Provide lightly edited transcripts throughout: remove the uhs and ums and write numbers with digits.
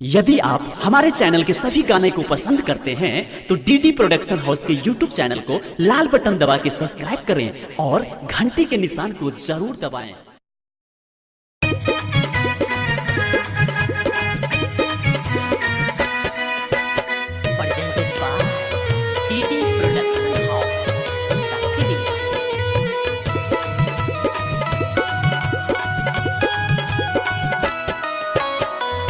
यदि आप हमारे चैनल के सभी गाने को पसंद करते हैं तो डीडी प्रोडक्शन हाउस के यूट्यूब चैनल को लाल बटन दबा के सब्सक्राइब करें और घंटी के निशान को जरूर दबाएं। Presented by DD Production House, Sakri.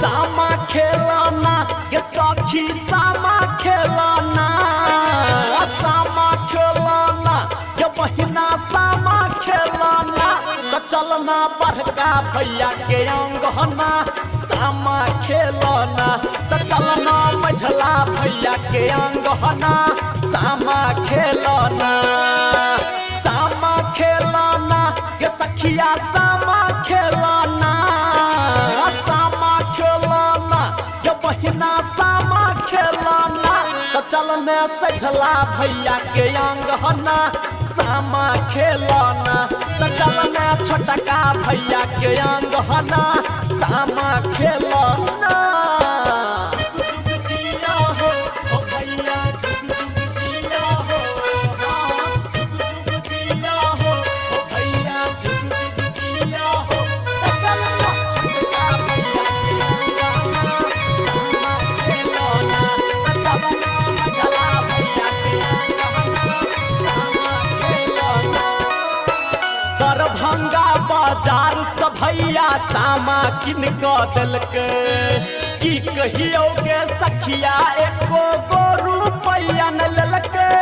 Sama खेलना ये सखी, सामा खेलना, सामा खेलना ये बहिना, सामा खेलना। तो चलना बड़का भैया के अंगना, सामा खेलना। तो चलना मझला भैया के अंगना, सामा खेलना। सामा खेलना ये सखिया, सामा खेलना, सामा खेलना ये बहिना, सामा खेलना। तो चलने सझला भैया के अंगना, सामा खेलना। तो चलने छोटका भैया के अंगना, सामा खेलना। दरभंगा बाजार से भैया सामा किन क देलकै। की कहियो गे सखिया, एको गो रुपैया न लेलकै।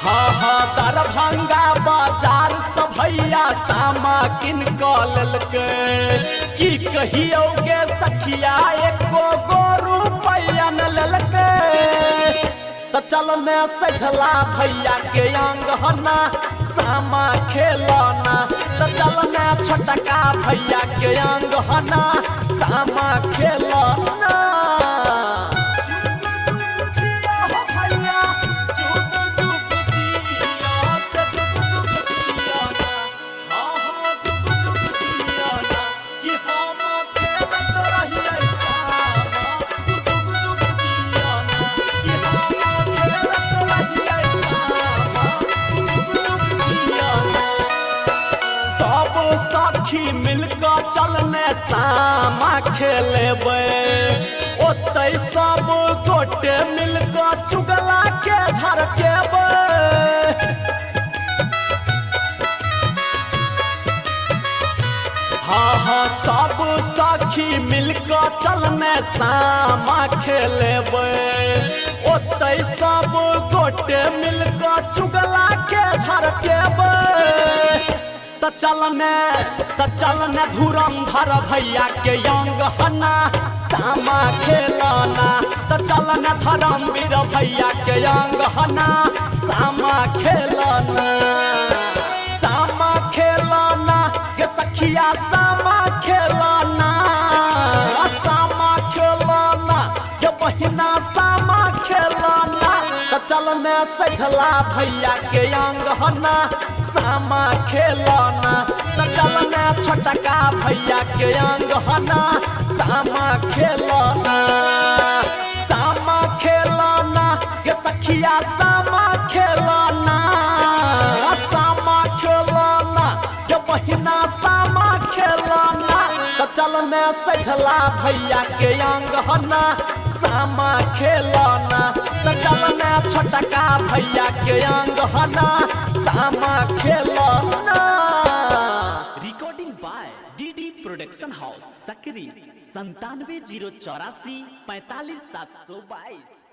हाँ हाँ, दरभंगा बाजार से भैया सामा किन क लेलकै। की कहियो गे सखिया, एको गो रुपैया न लेलकै। त चलने सझला भैया के अंगना, सामा खेलना। त चलने छोटका भैया के अंगना, सामा खेलना। सब सखी मिलकर चलने सामा खेलेबै, ओतै सब गोटे मिलकर चुगला के झरकेबै। हाँ हाँ, सब सखी मिलकर चलने सामा खेलेबै, ओतै सब गोटे मिलकर चुगला के झरकेबै। त चलने, त चलने धुरंधर भैया के अंगना, सामा खेलना। त चलने धर्मवीर भैया के अंगना, सामा खेलना। सामा खेलना के सखिया, सामा खेलना, सामा खेलना के बहिना, सामा खेलना। त चलने सझला भैया के अंगना, सामा खेलना। त चलने छोटका भैया के अंगना, सामा खेलना। सामा खेलना के सखिया, सामा खेलना, सामा खेलना के बहिना, सामा खेलना। त चलने सझला भैया के अंगना, सामा खेलना। त चलने छोटका भैया के अंगना, सामा खेलना। Recording by DD production house, Sakri, 97 0 84 45 722।